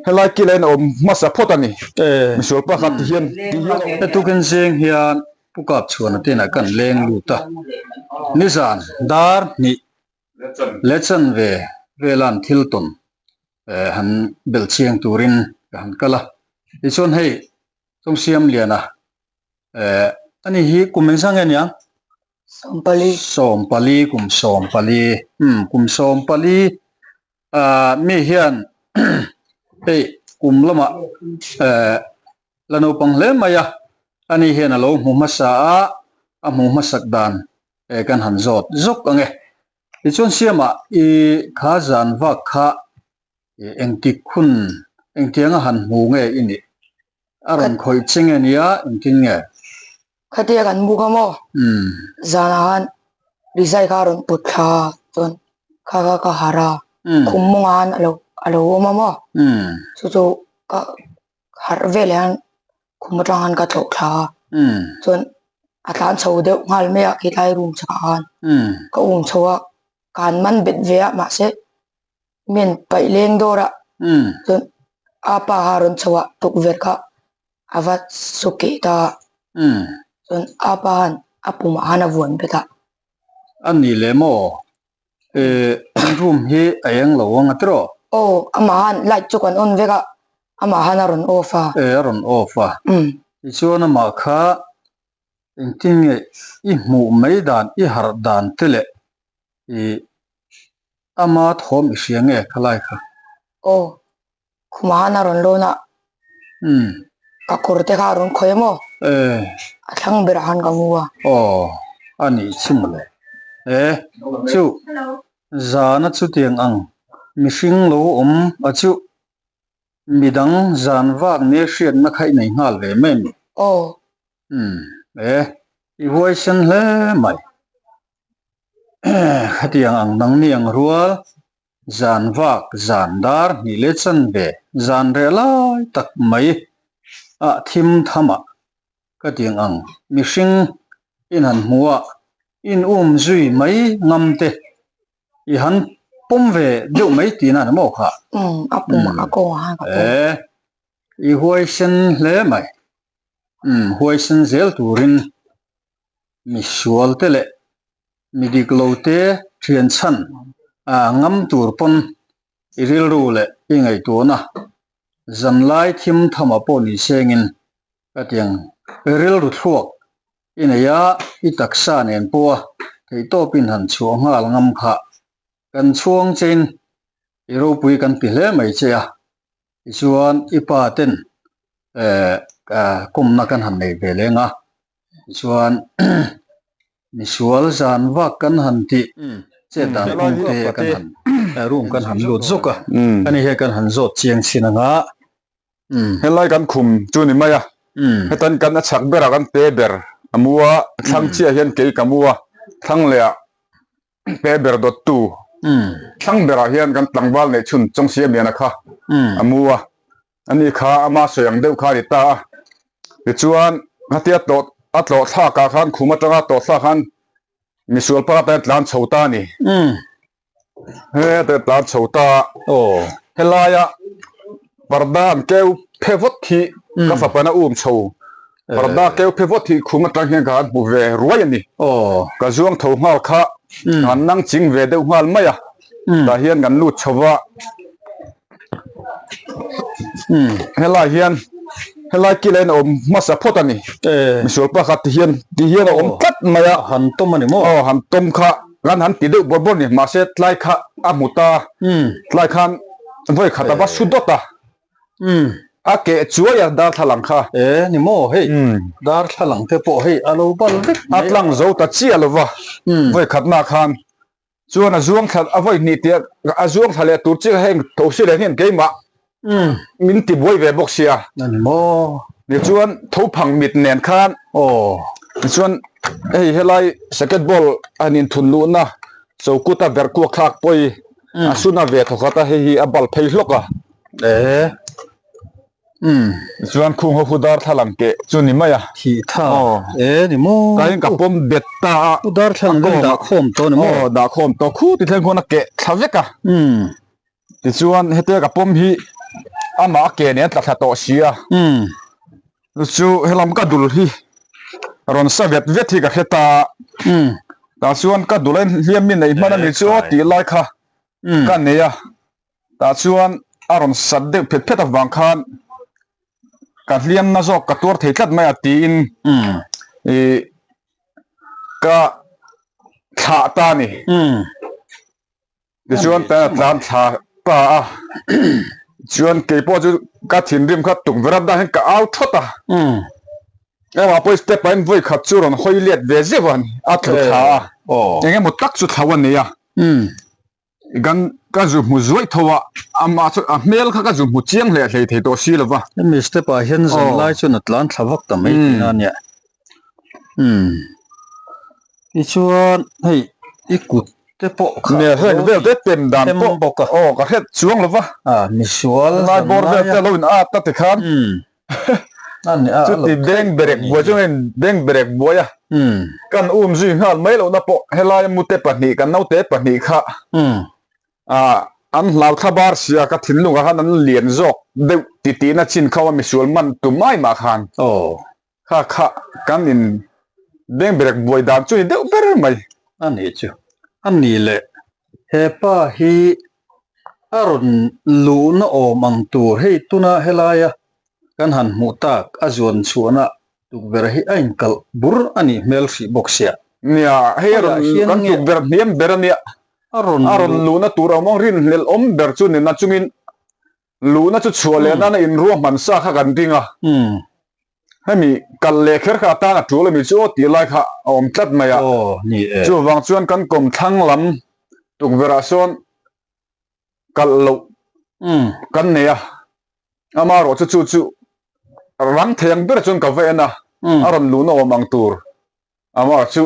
Helai kila in a awm hmasa phawt a ni. Misual pakhat ti hian ti hian a awm. Hetukin zeng hian Pu Kapchhuana te inah kan leng lut a, nizan dar hnih leh chanve velan thil tawn han belh chiang turin ka han kal a. Tichuan hei Chawngsiamliana ani hi kum engzah nge aniang? Sawmpali. Sawmpali kum sawmpali umm kum sawmpali ah mi hian hei kum lamah eh la naupang hle mai a ani hian a lo hmu hmasa a a hmu hmasak dan eh kan han zawt zawk ang e tichuan siamah i kha zan vak kha Engtik hun engtianga han hmu nge i nih? A rawn khawih che nge nia engtin nge? Khatia kan buk a maw? Zanah khan rizai kha a rawn put thla a, chuan kha kha ka harh a, khum mawngah khan alo alo awm a maw? Chu chu ka harh veleh khan khum atang khan ka thlawh thla a, chuan a tlan chho deuh nghal mai a khilai room chhakah khan ka um chho a, ka han man bet ve a mahse min paih leng dawr a chuan a pa kha a rawn chho a tukverh kha a va su keh ta a chuan a pa khan a pumah khan a vuan bet a. A ni leh maw? Eh room hi a eng lo ang a tiraw? Aw amah khan light chu kan on vek a amah khan a rawn off a. Eh a rawn off a. Tichuan amah kha engtin nge i hmuh mai dan i harh dan te leh Ih, ama thawm i hria nge khalai kha? Aw, khumah khan a rawn lawn a. Umm. Ka kawr te kha a rawn khawih a maw? Eh. A thlang berah khan ka mu a. Aw, a nih chu mawle. Eh, chu, zana chutiang ang mihring lo awm a chu midang zan vak nia hriatna kha i nei nghal ve mai a mi? Aw. Umm, eh, i huaisen hle mai. Khatiang ang nangni ang rual, zan vak, zan dar hnih leh chanve, zan reh lai tak mai ah thim tham ah khatiang ang mihring in han hmu a, in um zui mai ngam te i han pawm ve deuh mai tihna a ni maw kha? Umm, a pum a kawng ah khan ka pawm. Eh, i huaisen hle mai. Umm, huaisen zel turin Misual te leh mi dik lo te thian chhan a ngam tur pawn i rilru leh i ngaihtuahna zanlai thim thama pawh ni sengin ka tiang rilru thluak i nei a, i taksa nen pawha theihtawpin han chhuah nghal ngam kha kan chhuang chein i ropui kan ti hle mai che a. Tichuan i pa ten eh kawmna kan han nei ve leng a, tichuan misual zan vak kan han tih chet dan kawng te kan han room kan han lut zawk a, ani hian kan han zawt chiang chin ang a. Helai kan khum chu ni mai a, hetan kan a chhak berah kan pe ber a mu a, thlang chiah hian kei ka mu a, thlang leh ah Pe ber dawttu thlang berah hian kan tlangval neih chhun Chawngsiamliana kha a mu a, ani kha ama sawi ang deuh kha a ni ta a. Tichuan khatia tlawh a tlawh thlakah khan khum atanga tlawh thlak khan misual pakhat a tlan chho ta a ni. Heta tlan chho ta a, helaia parda an keu phe vawt hi ka fapana um chho Parda keu phe vawt hi khum atang hian ka han hmu ve ruai a ni. Ka zuang tho nghal kha ka han nang ching ve deuh nghal mai a, tah hian kan lut chho va. Helai hian helai kila hian a awm hmasa phawt a ni. Misual pakhat ti hian ti hian a awm tlat mai a. Han tawm a ni maw? Aw han tawm kha kan han ti deuh bawrh bawrh a ni. Mahse tlai kha a hmu ta, tlai khan vawi khat a va su dawt a. Umm. A keh chuai a darthlalang kha. E ni maw hei darthlalang te pawh hei a lo bal vek mai a. A tlang zo ta chiah lo va vawi khatna khan chuan a zuang thla a vawi hnih tih a zuang thla leh tur chiah heng tho si leh hian keimah min ti buai ve bawk sia. A ni maw. Tichuan tho phang mit nen khan aw tichuan hei helai second ball a han inthun luhna chokuta verh kuak thlak pawi a suna ve thawkhat a hei hi a bal phei hlawk a. E umm. Chuan khung ho khu darthlalang keh chu ni mai a. Thih tha e ni maw. Tain ka pawm bet ta a. U darthlalang vel dah khawm tawh ni maw. Aw dah khawm tawh khu ti thleng khuan a keh thla vek a. Umm. Tichuan hetia ka pawm hi Amah a ke nen tla thla tawh si a. Chu chu helam ka dul hi rawn sa vet vet hi ka hre ta a. Tah chuan ka dul a hliam mi neih hman a ni chu aw tih lai kha ka nei a. Tah chuan a rawn sat deuh phet phet avang khan ka hliam na zawk ka tuar thei tlat mai a tiin ih ka thlah ta a ni. Tichuan tan a tlan thla ta a, chuan keipawh chu ka thinrim kha tukverh a dah hian ka au thawt a. Engmah pawh step ah hian vawi khat chu rawn hawi let ve zeuh a ni, a tlu thla a, eng emaw tak chu thlo a nei a. Kan ka zu hmu zuaih tho a, amah chu a hmel kha ka zu hmu chiang hle hlei thei tawh si lo va. Hemi step ah hian zan lai chuan a tlan thla vak ta mai tihna a nia. Tichuan hei i kut te pawh kha Nia heng vel te tem dan pawh bawk a. Aw ka hret chuang lo va. A misual zan lai a. Bawr vel te lo in at a tikhan. Chuti beng berek buai chu in beng berek buai a. Kan um zui nghal mai lohna pawh helai mute pahnih kan naute pahnih kha an hlau thla bar sia ka thinlungah khan an lian zawk deuh titihna chin kho a misual man tum mai mah khan. Kha kha kan in beng berek buai dan chu ni deuh ber mai. A nih chu. A nih leh he pa hi a rawn luhna awm ang tur hei tuna helaia kan han hmuh tak a zuan chhuahna tukverh hi a inkalh bur a nih hmel hrih bawk sia. Nia, hei a rawn kan tukverh hniam ber a nia. A rawn luhna tur a awm ang rinhlelh awm ber chu ni na chungin Luhna chu chhuah leh nana inruahman sa kha kan ding a, hemi kal leh kher kha atan a tul ami chu aw tih lai kha a awm tlat mai a, chuvang chuan kan kawmthlang lam tukverh ah sawn kalh loh kan nei a, amaherawh chu chu chu rang thei ang ber chuan ka va en a, a rawn luhna awm ang tur amaherawh chu.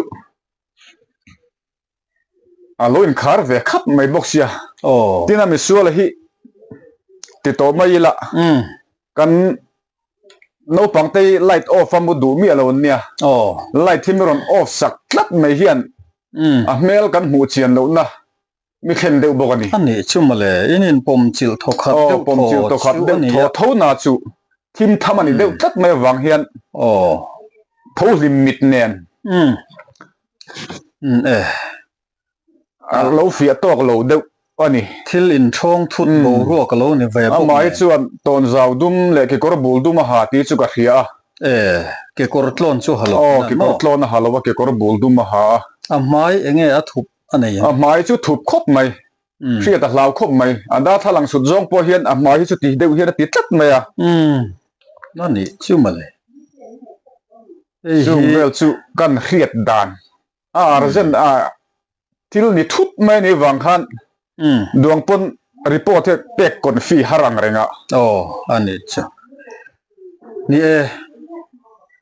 A lo inkhar ve khap mai bawk sia. Tin a misuala hi ti tawh mai ila kan naupang te hi light off a mu duh miah lo an nia. Light hi mi rawn off sak tlat mai hian a hmel kan hmuh chian lohna mi thlen deuh bawk a ni. A nih chu mawle, in inpawm chilh thaw khat deuh thaw chu a ni a. Tho na chu thim tham a ni deuh tlat mai avang hian tho hlim mit nen. A lo fiah tawk lo deuh a ni. Thil inthawng thut boruak a lo ni ve bawk nen. Amah hi chuan tawnzau dum leh kekawr bul dum a ha tih chu ka hria a. E, kekawr tlawn chu ha lo. Aw, kekawr tlawn a ha lo a, kekawr bul dum a ha a. A hmai enge a thup a nei ang? A hmai chu thup khawp mai. Hriat a hlau khawp mai. A darthlalang sut zawng pawh hian a hmai hi chu ti deuh hian a ti tlat mai a. A nih chu mawle. Chung vel chu kan hriat dan a urgent a thil ni thut mai anih vang khan duang pawn report hi pek confi har ang reng a. Aw a nih chu. Ni e,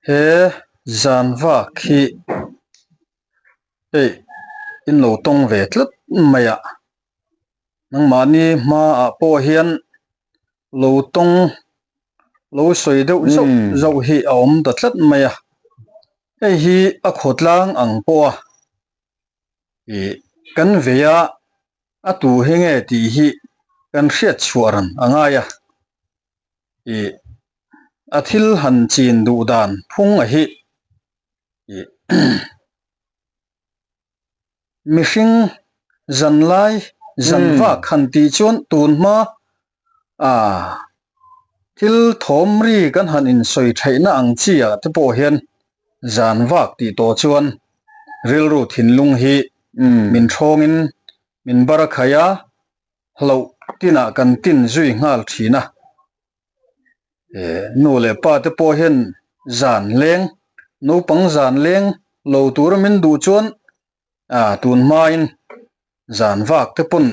he zan vak hi hei in lo tawng ve tlat mai a. Nangmahni hmaah pawh hian lo tawng lo sawi deuh zauh zauh hi a awm ta tlat mai a. Hei hi a khawtlang ang pawh a ih kan vei a, a tu hi nge tih hi kan hriat chhuah ran a ngai a. Ih a thil han chin duh dan phung a hi ih Mihring zan lai zan vak han tih chuan tun hma a thil thawm ri kan han insawi theihna ang chi ah te pawh hian zan vak tih tawh chuan rilru thinlung hi min thawngin min bar a khai a, hlauh tinah kan tin zui nghal thin a. Nu leh pa te pawh hian zan leng naupang zan leng lo tura min duh chuan ah tun hmain zan vak te pawn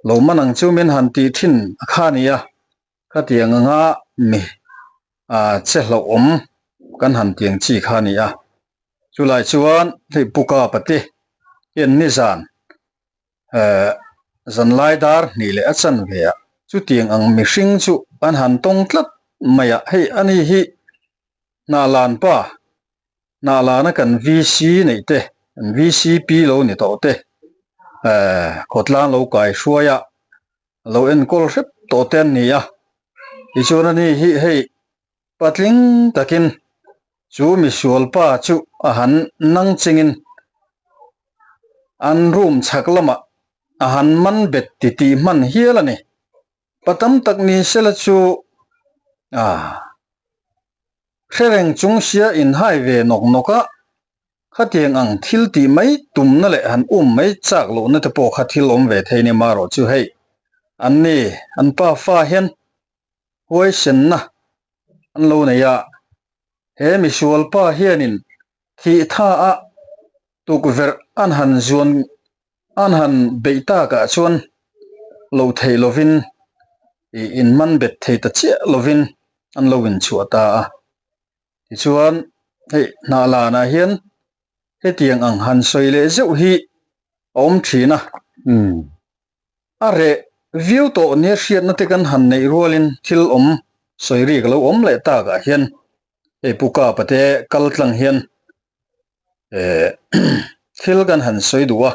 lo man ang chu min han tih thin a kha a ni a, khatiang anga mi ah che hlauhawm kan han tiang chi kha a ni a, chulai chuan hei Pu Kapa te hian nizan Eh, zanlai dar hnih leh a chan ve a, chutiang ang mihring chu an han tawng tlat mai a, hei ani hi Hnahlan pa, Hnahlana kan VC neih te, kan VCP lo ni tawh te, eh, khawtlang lo kai hruai a, lo enkawl hrep tawh te an ni a. Tichuan ani hi hei patling takin chu misual pa chu a han nang chingin an room chhak lamah a han man bet titih hman hial a ni. Pa tam tak ni sela chu a hre reng chung sia inhai ve nawk nawk a, khatiang ang thil tih mai tumna leh han um mai chak lohna te pawh kha thil awm ve thei ni marawh chu hei an ni an pa fa hian huaisenna an lo nei a, he misual pa hianin thih tha a tukverh an han zuan an han beih takah chuan lo theih lovin ih in man bet thei ta chiah lovin an lo inchhuah ta a. Tichuan hei hnah lanah hian hetiang ang han sawi leh zeuh hi a awm thin a. A reh viau tawh nia hriatna te kan han neih rualin thil awm sawi rik a lo awm leh takah hian hei Pu Kapa te kal tlang hian eh thil kan han sawi duh a,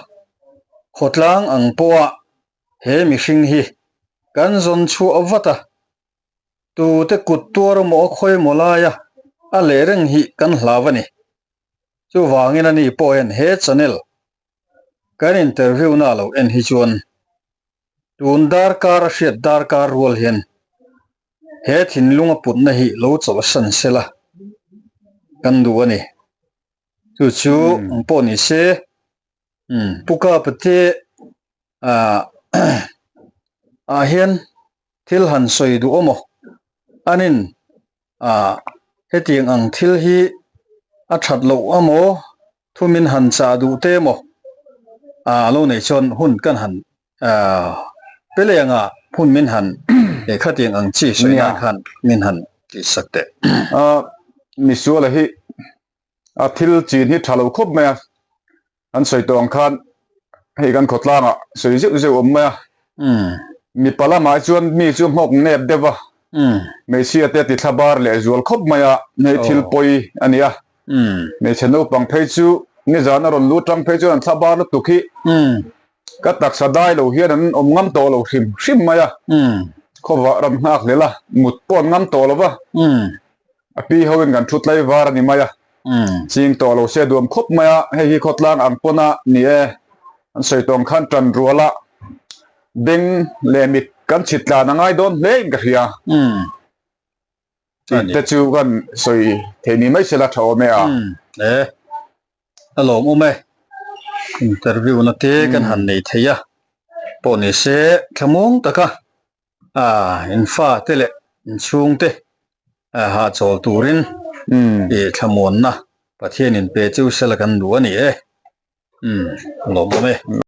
khawtlang ang pawha he mihring hi kan zawn chhuah vat a, tute kut tuar emaw a khawi emaw laia a leh reng hi kan hlau a ni. Chuvangin ani pawh hian he channel Kan interview na lo en hi chuan tun darkar a hriat darkar rual hian he thinlung a putna hi lo chawlhsan sela kan duh a ni. Chu chu ang pawh ni se Pu Kapa te ah hian thil han sawi duh awm aw anin ah hetiang ang thil hi a that loh amaw thumin han chah duh te emaw ah lo nei chuan hun kan han ah pe leh anga hun min han eh khatiang ang chi sawi nan khan min han tih sak teh. Ah misuala hi a thil chin hi tha lo khawp mai a. An sawi tawh ang khan hei kan khawtlangah sawi zeuh zeuh awm mai a, mipa lamah hi chuan mi chu nghawk nep deuh a, hmeichhia te a ti thla bar leh zual khawp mai a, hei thil pawi a ni a, hmeichhe naupang phei chu nizan a rawn lut tang phei chuan an thla bar lutuk hi ka taksa dai lo hian an awm ngam tawh lo hrim hrim mai a, khawvah ram nghak hlel a, mut pawh an ngam tawh lo va. A pi hoin kan thu tlai var a ni mai a, ching tawh lo se duam khawp mai a, hei hi khawtlang ang pawn a ni e, an sawi tawng khan tan rual a, beng leh mit kan chhit tlan a ngai dawn hle in ka hria. Tih te chu kan sawi thei ni mai sela tha awm e a. E, a lawmawm e, interview na te kan han nei thei a, pawh ni se thlamuang taka Ah, in fate leh in chhungte hahchawl turin i thlamuanna Pathianin pe chu sela kan duh a ni e. Umm, lawmawm e.